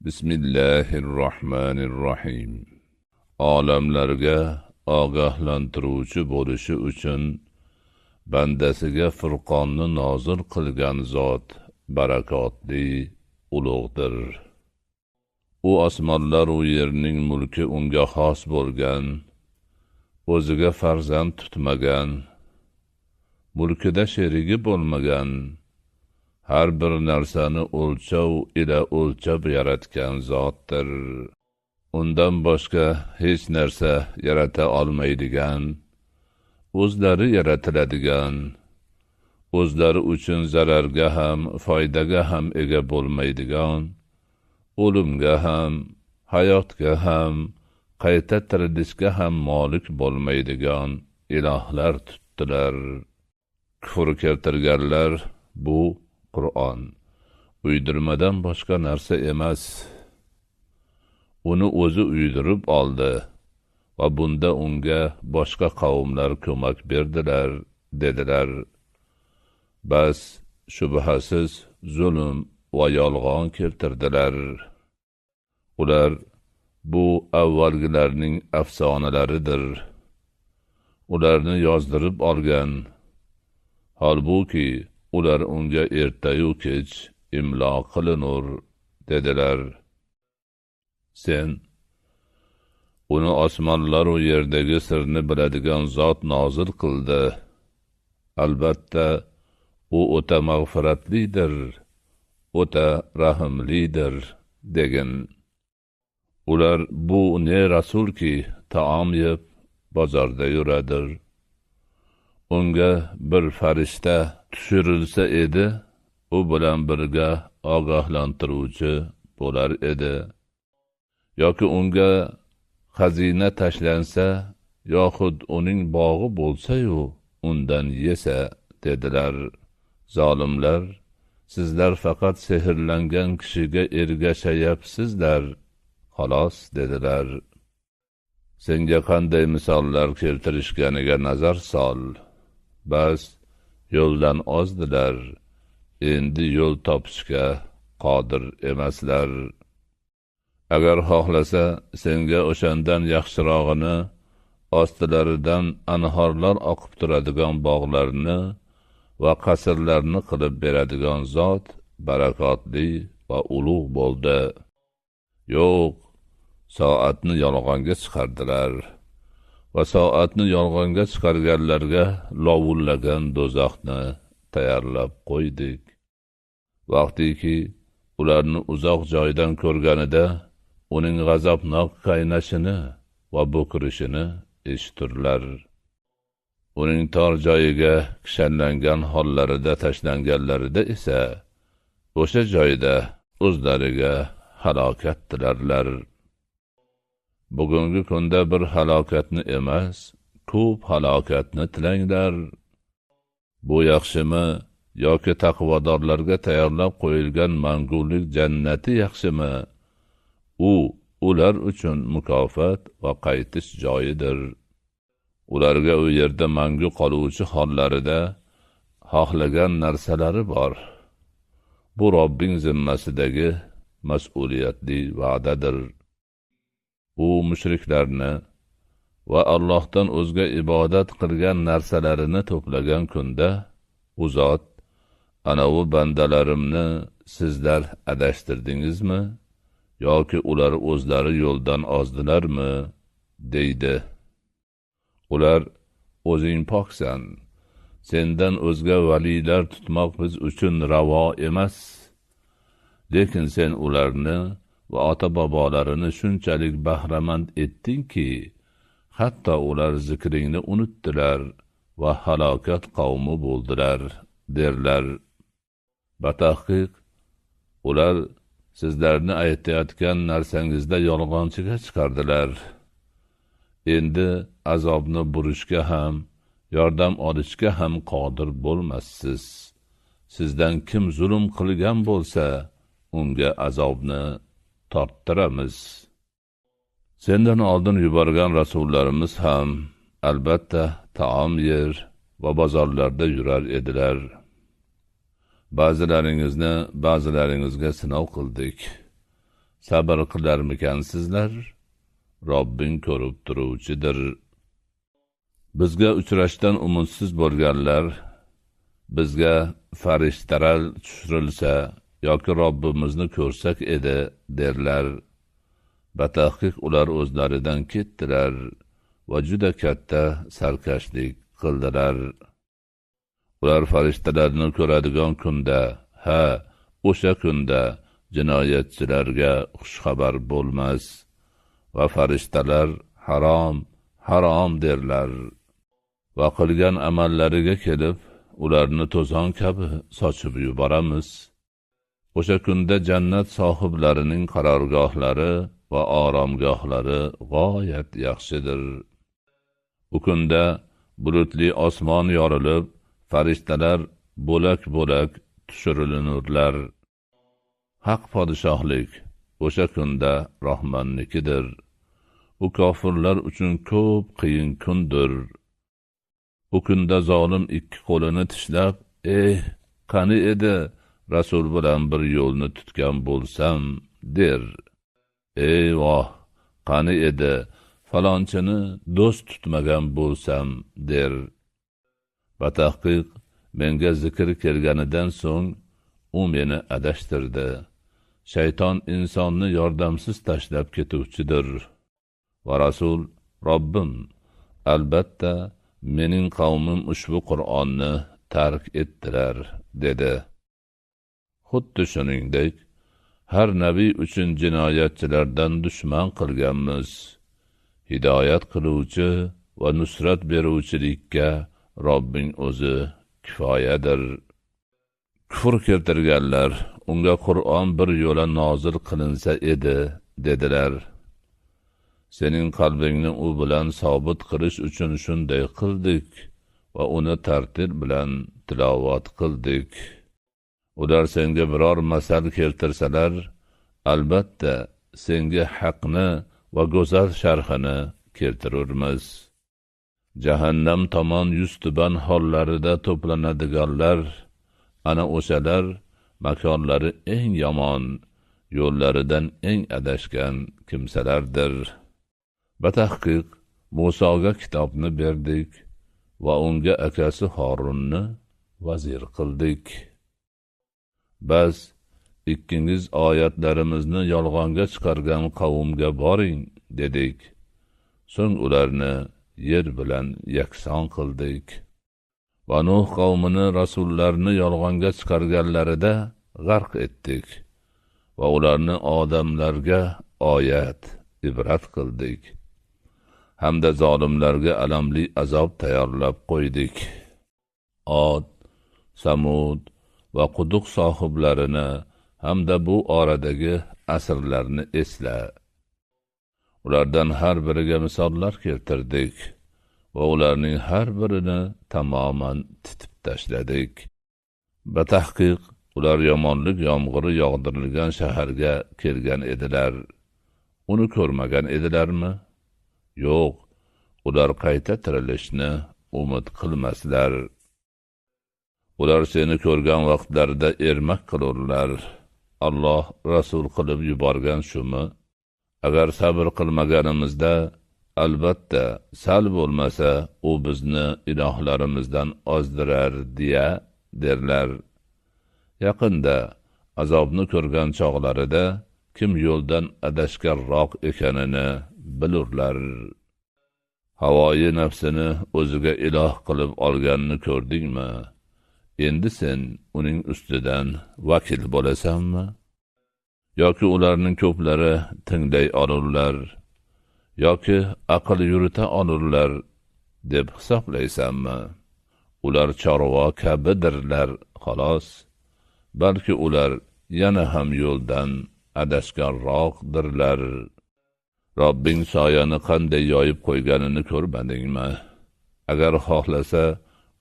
Bismillahirrohmanirrohim. Olamlarga ogohlantiruvchi bo'lishi uchun bandasiga Furqonni nozil qilgan zot barakotli, ulug'dir. U osmonlar u yerning mulki unga xos bo'lgan, o'ziga farzand tutmagan, mulkida sherigi bo'lmagan, har bir narsani o'lchov ila o'lchab yaratgan zotdir. Undan boshqa hech narsa yarata olmaydigan, o'zlari yaratiladigan, o'zlari uchun zararga ham, foydaga ham ega bo'lmaydigan, o'limga ham, hayotga ham, qayta tirilishga ham molik bo'lmaydigan ilohlar tutdilar. Kufr keltirganlar bu Qur'on uydirmadan boshqa narsa emas. Uni o'zi uydirib oldi va bunda unga boshqa qavmlar ko'mak berdilar, dedilar. Bas shubhasiz zulm va yolg'on keltirdilar. Ular bu avvalgilarning afsonalaridir. Ularni yozdirib olgan, holbuki ular unga ertayu kech imlo qilinur, dedilar. Sen uni osmonlar u yerdagi sirni biladigan zot nozil qildi. Albatta, u o'ta mag'firatlidir, o'ta rahimlidir, degin. Ular bu ne rasulki taom yeb bozorda yuradir. Unga bir farishta tushirilsa edi, u bilan birga ogohlantiruvchi bo'lar edi. Yoki unga xazina tashlansa, yoxud uning bog'i bo'lsa-yu, undan yesa, dedilar. Zolimlar, sizlar faqat sehrlangan kishiga ergashayapsizlar, xolos, dedilar. Senga qanday misollar keltirishganiga nazar sol. Bas, yo'ldan ozdilar, endi yo'l topishga qodir emaslar. Agar xohlasa, senga o'shandan yaxshirog'ini, ostilaridan anhorlar oqib turadigan bog'larni va qasrlarni qilib beradigan zot barakotli va ulug' bo'ldi. Yo'q, soatni yolg'onga chiqardilar va soatni yolg'onga chiqarganlarga lovullagan do'zaxni tayyorlab qo'ydik. Vaqtiki ularni uzoq joydan ko'rganida uning g'azabnok qaynashini va bo'kirishini eshiturlar. Uning tor joyiga kishanlangan hollarida tashlanganlarida esa o'sha joyda o'zlariga halokat tilarlar. Bugungi kunda bir halokatni emas, ko'p halokatni tilanglar. Bu yaxshimi yoki taqvodorlarga tayyorlab qo'yilgan mangulik jannati yaxshimi? U ular uchun mukofot va qaytish joyidir. Ularga u yerda mangu qoluvchi hollarida xohlagan narsalari bor. Bu Robbing zimmasidagi mas'uliyatli va'dadir. U mushriklarni va Allohdan o'zga ibodat qilgan narsalarini to'plagan kunda u zot, ana u bandalarimni sizlar adashtirdingizmi yoki ular o'zlari yo'ldan ozdilarmi, deydi. Ular, o'zing poksan, sendan o'zga valiylar tutmoq biz uchun ravo emas. Lekin sen ularni va ota-bobolarini shunchalik bahramand etdingki, hatto ular zikringni unutdilar va halokat qavmi bo'ldilar, derlar. Batahqiq, ular sizlarni aytayotgan narsangizda yolg'onchiga chiqardilar. Endi azobni burishga ham, yordam olishga ham qodir bo'lmassiz. Sizdan kim zulm qilgan bo'lsa, unga azobni torttiramiz. Sendan oldin yuborgan rasullarimiz ham albatta taom yer va bozorlarda yurar edilar. Ba'zilaringizni ba'zilaringizga sinov qildik. Sabr qilarmikansizlar? Robbing ko'rib turuvchidir. Bizga uchrashdan umidsiz bo'lganlar, bizga farishtalar tushirilsa yoki Robbimizni ko'rsak edi, derlar. Batahqiq ular o'zlaridan ketdilar va juda katta sarkashlik qildilar. Ular farishtalarni ko'radigan kunda, ha, o'sha kunda jinoyatchilarga xushxabar bo'lmas va farishtalar harom, harom derlar. Va qilgan amallariga kelib, ularni to'zon kabi sochib yuboramiz. O'sha kunda jannat sohiblarining qarorgohlari va oromgohlari g'oyat yaxshidir. U kunda bulutli osmon yorilib, farishtalar bo'lak-bo'lak tushirilinurlar. Haq podshohlik o'sha kunda Rahmonnikidir. U kofirlar uchun ko'p qiyin kundir. U kunda zolim ikki qo'lini tishlab, qani edi Rasul bilan bir yo'lni tutgan bo'lsam, der. Ey voh, qani edi falonchini do'st tutmagan bo'lsam, der. Batahqiq menga zikr kelganidan so'ng u meni adashtirdi. Shayton insonni yordamsiz tashlab ketuvchidir. Va Rasul, Robbim, albatta mening qavmim ushbu Qur'onni tark etdilar, dedi. Xuddi shuningdek, har nabiy uchun jinoyatchilardan dushman qilganmiz. Hidoyat qiluvchi va nusrat beruvchilikka Robbing o'zi kifoyadir. Kufr keltirganlar unga Qur'on bir yo'la nozil qilinsa edi, dedilar. Sening qalbingni u bilan sobit qilish uchun shunday qildik va uni tartil bilan tilovat qildik. Ular senga biror masal keltirsalar, albatta senga haqni va go'zal sharhini keltirurmiz. Jahannam tomon yuz tuban hollarida to'planadiganlar, ana o'shalar makonlari eng yomon, yo'llaridan eng adashgan kimsalardir. Batahqiq Musoga kitobni berdik va unga akasi Horunni vazir qildik. Bas, ikkingiz oyatlarimizni yolg'onga chiqargan qavmga boring, dedik. So'ng ularni yer bilan yakson qildik. Va Nuh qavmini rasullarni yolg'onga chiqarganlarida g'arq etdik va ularni odamlarga oyat, ibrat qildik. Hamda zolimlarga alamli azob tayyorlab qo'ydik. Od, Samud va quduq sohiblarini hamda bu oradagi asrlarni esla. Ulardan har biriga misollar keltirdik va ularning har birini tamoman titib tashladik. Batahqiq ular yomonlik yomg'iri yog'dirilgan shaharga kelgan edilar. Uni ko'rmagan edilarmi? Yo'q, ular qayta tirilishni umid qilmaslar. Ular seni ko'rgan vaqtlarida ermak qilurlar. Alloh rasul qilib yuborgan shumi? Agar sabr qilmaganimizda, albatta sal bo'lmasa u bizni ilohlarimizdan ozdirar deya derlar. Yaqinda azobni ko'rgan chog'larida kim yo'ldan adashganroq ekanini bilurlar. Havoyi nafsini o'ziga iloh qilib olganini ko'rdingmi? Endi sen uning ustidan vakil bo'lasanmi? Yoki ularning ko'plari tinglay olurlar, yoki aql yurita olurlar deb hisoblaysanmi? Ular chorva kabidirlar, xolos. Balki ular yana ham yo'ldan adashganroqdirlar. Robbing soyani qanday yoyib qo'yganini ko'rmadingmi? Agar xohlasa,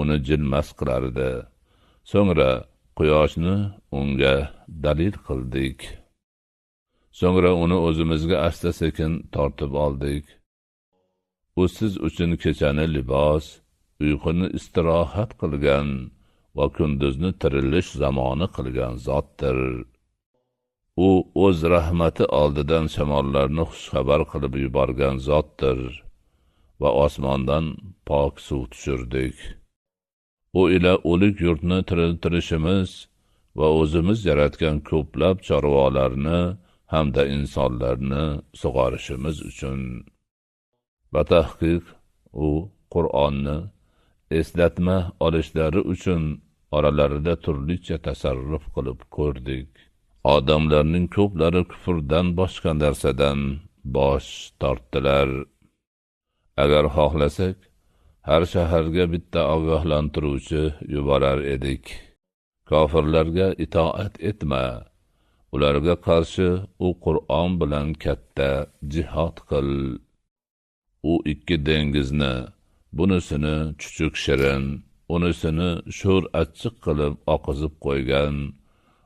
uni jilmas qilardi. So'ngra quyoshni unga dalil qildik. So'ngra uni o'zimizga asta-sekin tortib oldik. U siz uchun kechani libos, uyquni istirohat qilgan va kunduzni tirilish zamoni qilgan zotdir. U U o'z rahmati oldidan shamollarni xushxabar qilib yuborgan zotdir va osmondan pok suv tushirdik. U ila o'lik yurtni tiriltirishimiz va o'zimiz yaratgan ko'plab chorvalarni hamda insonlarni sug'orishimiz uchun. Va tahqiq u Qur'onni eslatma olishlari uchun oralarida turlicha tasarruf qilib ko'rdik. Odamlarning ko'plari kufrdan boshqa narsadan bosh tortdilar. Agar xohlasak, har shaharga bitta ogohlantiruvchi yuborar edik. Kofirlarga itoat etma, ularga qarshi u Qur'on bilan katta jihod qil. U ikki dengizni, bunisini chuchuk shirin, unisini sho'r achchiq qilib oqizib qo'ygan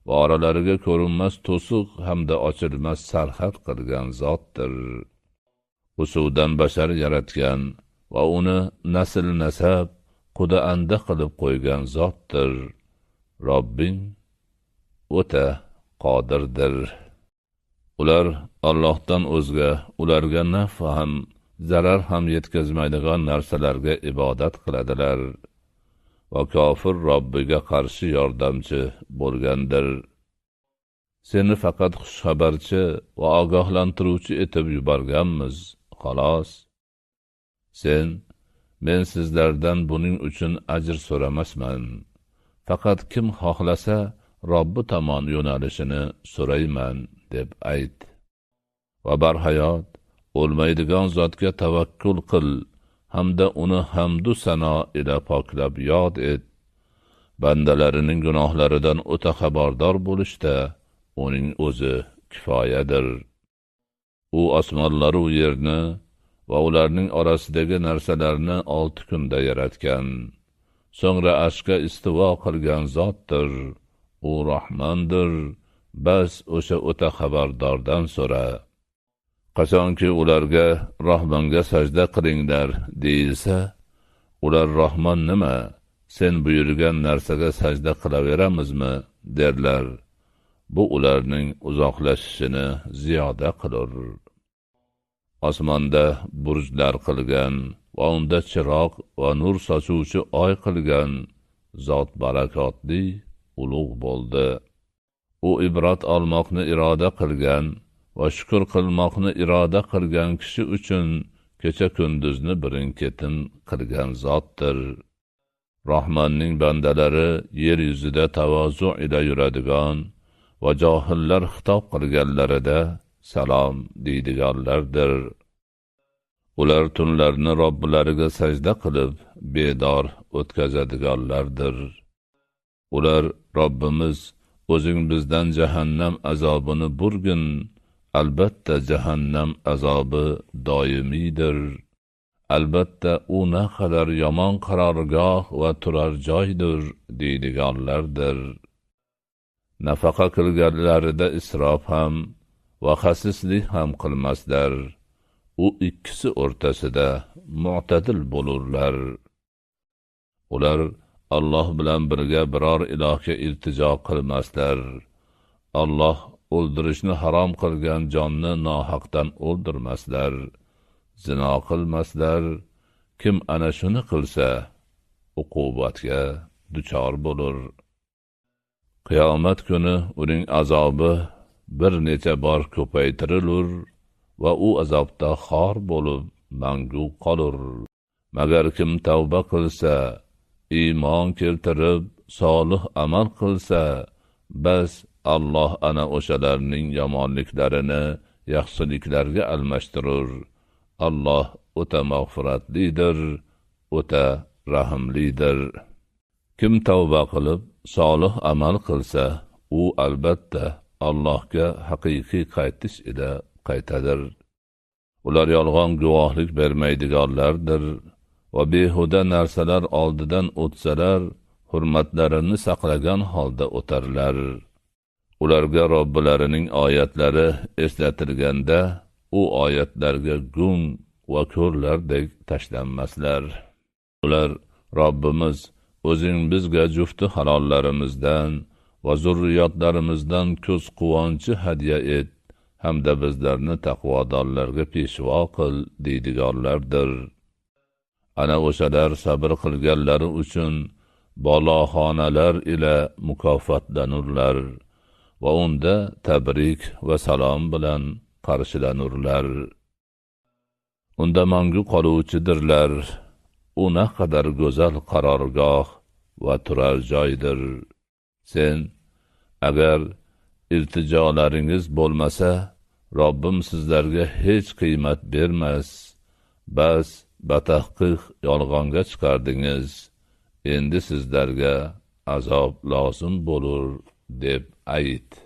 va oralariga ko'rinmas to'siq hamda ochilmas sarhad qilgan zotdir. U suvdan bashar yaratgan va uni nasl-nasab, quda-anda qilib qo'ygan zotdir. Robbing o'ta qodirdir. Ular Allohdan o'zga ularga naf ham zarar ham yetkazmaydigan narsalarga ibodat qiladilar va kofir Robbiga qarshi yordamchi bo'lgandir. Seni faqat xushxabarchi va ogohlantiruvchi etib yuborganmiz, xolos. Sen, men sizlardan buning uchun ajr so'ramasman. Faqat kim xohlasa Robbi tomon yo'nalishini so'rayman, deb ayt. Va barhayot o'lmaydigan zotga tavakkul qil hamda uni hamdu sano ila poklab yod et. Bandalarining gunohlaridan o'ta xabardor bo'lishda uning o'zi kifoyadir. U osmonlar u yerni va ularning orasidagi narsalarni 6 kunda yaratgan. So'ngra arshga istivo qilgan zotdir. U Rahmondir. Bas o'sha o'ta xabardordan so'ra. Qachonki ularga Rahmonga sajda qilinglar deyilsa, ular Rahmon nima? Sen buyurgan narsaga sajda qilaveramizmi? Derlar. Bu ularning uzoqlashishini ziyoda qilur. Osmonda burjlar qilgan va unda chiroq va nur sochuvchi oy qilgan zot barakotli ulug' bo'ldi. U ibrat olmoqni iroda qilgan va shukr qilmoqni iroda qilgan kishi uchun kecha-kunduzni birin-ketin qilgan zotdir. Rahmonning bandalari yer yuzida tavozu ila yuradigan va johillar xitob qilganlarida salom deydiganlardir. Ular tunlarni Robbilariga sajda qilib bedor o'tkazadiganlardir. Ular Robbimiz, o'zing bizdan jahannam azobini burgin, albatta jahannam azobi doimiydir. Albatta u naqadar yomon qarorgoh va turar joydir deydiganlardir. Nafaqa qilganlarida isrof ham va xasislik ham qilmaslar. U ikkisi o'rtasida mu'tadil bo'lurlar. Ular Alloh bilan birga biror ilohga iltijo qilmaslar. Alloh o'ldirishni harom qilgan jonni nohaqdan o'ldirmaslar, zino qilmaslar. Kim ana shuni qilsa, uqubatga duchor bo'lur. Qiyomat kuni uning azobi bir necha bor ko'paytirilur va u azobda xor bo'lib mangu qolur. Magar kim tavba qilsa, iymon keltirib, solih amal qilsa, bas Alloh ana o'shalarning yomonliklarini yaxshiliklarga almashtirur. Alloh o'ta mag'firatlidir, o'ta rahimlidir. Kim tavba qilib, solih amal qilsa, u albatta Allohga haqiqiy qaytish ila qaytadir. Ular yolg'on guvohlik bermaydiganlardir va behuda narsalar oldidan o'tsalar, hurmatlarini saqlagan holda o'tarlar. Ularga Robbilarining oyatlari eslatilganda, u oyatlarga gung va ko'rlardek tashlanmaslar. Ular Robbimiz, o'zing bizga jufti halollarimizdan Va zurriyotlarimizdan ko'z quvonchi hadya et hamda bizlarni taqvodorlarga peshvo qil deydiganlardir. Ana o'shalar sabr qilganlari uchun boloxonalar ila mukofotlanurlar va unda tabrik va salom bilan qarshilanurlar. Unda mangu qoluvchidirlar. U naqadar go'zal qarorgoh va turar joydir. Sen agar iltijolaringiz bo'lmasa, Robbim sizlarga hech qiymat bermas. Bas batahqiq yolg'onga chiqardingiz. Endi sizlarga azob lozim bo'lur deb ayt.